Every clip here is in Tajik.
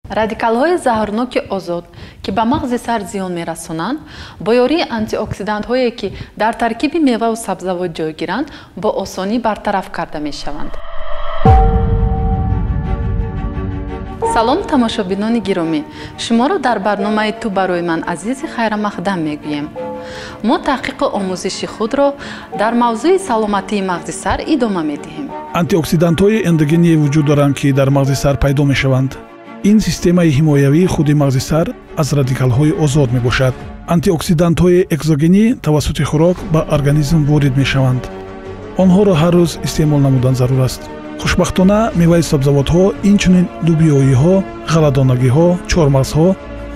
Радикалҳои заҳрноки озод, ки ба мағзи сар зиён мерасонанд, бо ёрии антиоксидантҳое, ки дар таркиби меваву сабзавот ҷойгиранд, бо осонӣ бартараф карда мешаванд. Салом, тамошобинони гиромӣ! Шуморо дар барномаи «Ту барои ман азизи» хайрамақдам мегӯем. Мо таҳқиқу омӯзиши худро дар мавзӯи саломатии мағзи сар идома медиҳем. Антиоксидантҳои эндогение вуҷуд доранд, ки дар мағзи сар пайдо мешаванд. Ин системаи ҳимоявии худи мағзи сар аз радикалҳои озод мебошад. Антиоксидантҳои экзогенӣ тавассути хӯрок ба организм ворид мешаванд. Онҳоро ҳар рӯз истеъмол намудан зарур аст. Хушбахтона, меваи сабзавотҳо, инчунин лӯбиёиҳо, ғалладонагиҳо, чормағзҳо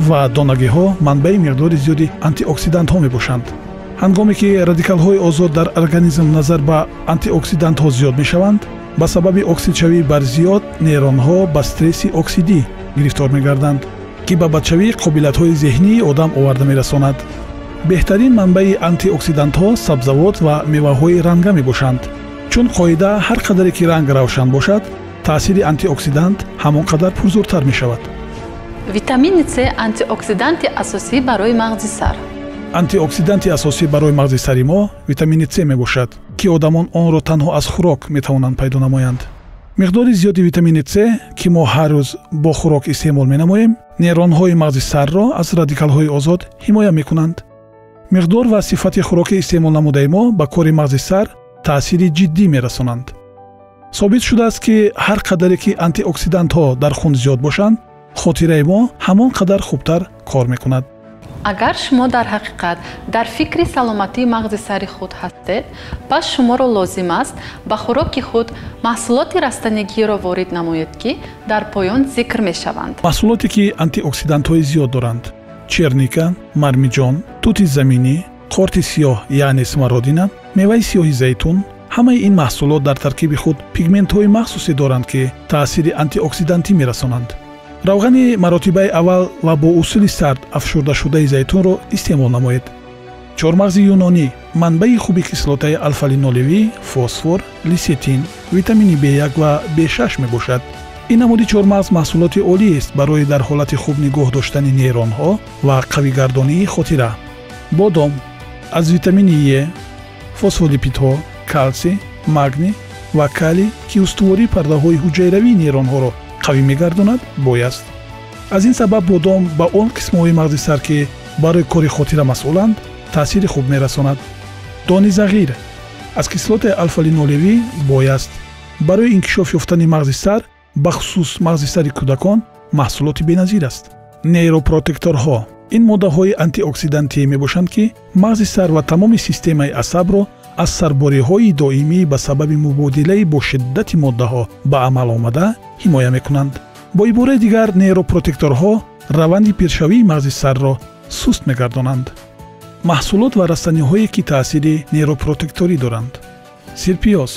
ва донагиҳо манбаи миқдори зиёди антиоксидантҳо мебошанд. Ҳангоме ки радикалҳои озод дар организм назар ба антиоксидантҳо зиёд мешаванд, ба сабаби оксидшавии барзиёд нейронҳо ба стресси оксидӣ гирифтор мегарданд, ки ба бадшавии қобилиятҳои зеҳнии одам оварда мерасонад. Беҳтарин манбаи антиоксидантҳо сабзавот ва меваҳои ранга мебошанд. Чун қоида, ҳар қадаре ки ранг равшан бошад, таъсири антиоксидант ҳамон қадар пурзӯртар мешавад. Витамини С антиоксиданти асосӣ барои мағзи сар. Антиоксиданти асосӣ барои мағзи сари мо витамини С мебошад, ки одамон онро танҳо аз хӯрок метавонанд пайдо намоянд. Миқдори зиёди витамини С, ки мо ҳар рӯз бо хӯрок истеъмол менамоем, нейронҳои мағзи сарро аз радикалҳои озод ҳимоя мекунанд. Миқдор ва сифати хӯроки истеъмол намудаи мо ба кори мағзи сар таъсири ҷиддӣ мерасонанд. Собит шудааст, ки ҳар қадаре ки антиоксидантҳо дар хун зиёд бошанд, хотираи мо ҳамон қадар хубтар кор мекунад. Агар шумо дар ҳақиқат дар фикри саломатии мағзи сари худ ҳастед, пас шуморо лозим аст ба хӯроки худ маҳсулоти растанигиро ворид намоед, ки дар поён зикр мешаванд. Маҳсулоте, ки антиоксидантҳои зиёд доранд: черника, мармиҷон, тути заминӣ, қорти сиёҳ, яъне смородина, меваи сиёҳи зайтун. Ҳамаи ин маҳсулот дар таркиби худ пигментҳои махсусе доранд, ки таъсири антиоксидантӣ мерасонанд. Равғани маротибаи аввал ва бо усули сард афшурдашудаи зайтунро истеъмол намоед. Чормағзи юнонӣ манбаи хуби кислотаи алфалинолевӣ, фосфор, лисетин, витамини В1 ва В6 мебошад. Ин намуди чормағз маҳсулоти олиест барои дар ҳолати хуб нигоҳ доштани нейронҳо ва қавигардонии хотира. Бодом аз витамини Е, фосфолипидҳо, калсий, магний ва калий, ки устувории пардаҳои ҳуҷайравии нейронҳоро қавӣ мегардонад, бой аст. Аз ин сабаб бодом ба он қисмҳои мағзи сар, ки барои кори хотира масъуланд, таъсири хуб мерасонад. Дони зағир аз кислотаи алфалинолевӣ бой аст. Барои инкишоф ёфтани мағзи сар, бахусус мағзи сари кӯдакон, маҳсулоти беназир аст. Нейропротекторҳо ин моддаҳои антиоксидантие мебошанд, ки мағзи сар ва тамоми системаи асабро аз сарбориҳои доимӣ ба сабаби мубодилаи бо шиддати моддаҳо ба амал омада ҳимоя мекунанд. Бо ибораи дигар, нейропротекторҳо раванди пиршавии мағзи сарро суст мегардонанд. Маҳсулот ва растаниҳое, ки таъсири нейропротекторӣ доранд. Сирпиёз.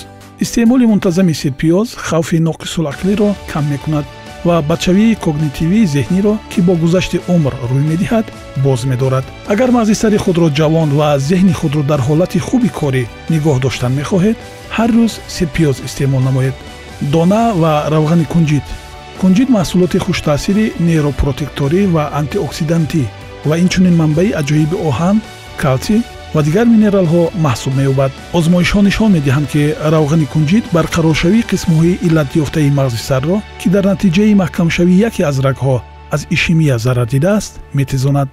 Истеъмоли мунтазами сирпиёз хавфи ноқисулақлиро кам мекунад ва бадшавии когнитивии зеҳниро, ки бо гузашти умр рӯй медиҳад, боз медорад. Агар мағзи сари худро ҷавон ва зеҳни худро дар ҳолати хуби корӣ нигоҳ доштан мехоҳед, ҳар рӯз сирпиёз истеъмол намоед. Дона ва равғани кунҷид. Кунҷид маҳсулоти хуштаъсири нейропротекторӣ ва антиоксидантӣ ва инчунин манбаи аҷоиби оҳан, калсий ва дигар минералҳо маҳсуб меёбад. Озмоишҳо нишон медиҳанд, ки равғани кунҷид барқароршавии қисмҳои иллатёфтаи мағзи сарро, ки дар натиҷаи маҳкамшавии яке аз рагҳо аз ишемия зарар дидааст, метезонад.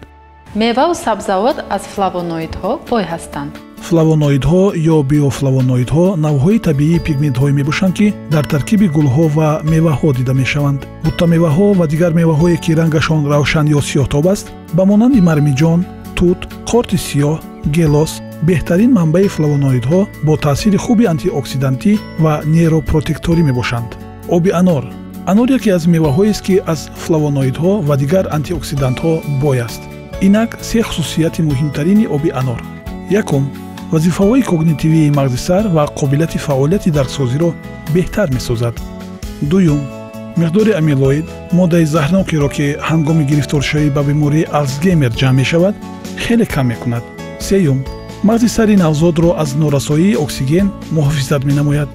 Меваву сабзавот аз флавоноидҳо бой ҳастанд. Флавоноидҳо ё биофлавоноидҳо навъҳои табиии пигментҳое мебошанд, ки дар таркиби гулҳо ва меваҳо дида мешаванд. Буттамеваҳо ва дигар меваҳое, ки рангашон равшан ё сиёҳтоб аст, ба монанди мармиҷон, тут, қорти сиёҳ, гелос, беҳтарин манбаи флавоноидҳо бо таъсири хуби антиоксидантӣ ва нейропротекторӣ мебошанд. Оби анор. Анор яке аз меваҳоест, ки аз флавоноидҳо ва дигар антиоксидантҳо бой аст. Инак се хусусияти муҳимтарини оби анор. Якум, вазифаҳои когнитивии мағзи сар ва қобилияти фаъолияти дарксозиро беҳтар месозад. Дуюм, миқдори амилоид, моддаи заҳрнокеро, ки ҳангоми гирифторшавӣ ба бемории Алцгеймер ҷамъ мешавад, хеле кам мекунад. Сеюм, мағзи сари навзодро аз норасоии оксиген муҳофизат менамояд.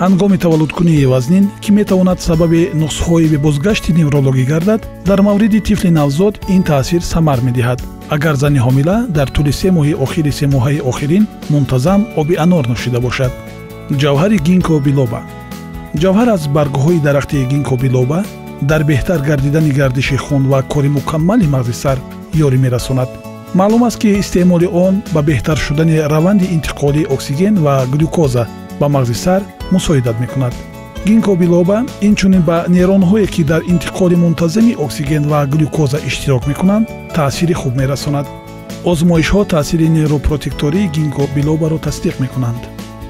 Ҳангоми таваллудкунии вазнин, ки метавонад сабаби нуқсҳои бебозгашти неврологӣ гардад, дар мавриди тифли навзод ин таъсир самар медиҳад. Агар зани ҳомила дар тӯли 3 моҳи охири семоҳаи охирин мунтазам оби анор нӯшида бошад. Ҷавҳари гинко билоба. Ҷавҳар аз баргҳои дарахти гинко билоба дар беҳтар гардидани гардиши хун ва кори мукаммали мағзи сар ёрӣ мерасонад. Маълум аст, ки истеъмоли он ба беҳтар шудани раванди интиқолии оксиген ва глюкоза ба мағзи сар мусоидат мекунад. Гинко билоба инчунин ба нейронҳое, ки дар интиқоли мунтазами оксиген ва глюкоза иштирок мекунанд, таъсири хуб мерасонад. Озмоишҳо таъсири нейропротектории гинко билобаро тасдиқ мекунанд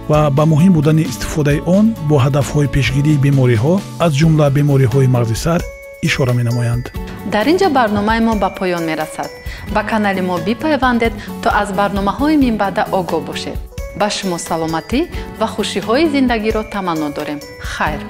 ва ба муҳим будани истифодаи он бо ҳадафҳои пешгирии бемориҳо, аз ҷумла бемориҳои мағзи сар, ишора менамоянд. Дар ин ҷо барномаи мо ба поён мерасад. Ба канали мо бипайвандед, то аз барномаҳои минбаъда огоҳ бошед. Ба шумо саломатӣ ва хушиҳои зиндагиро таманно дорем. Хайр.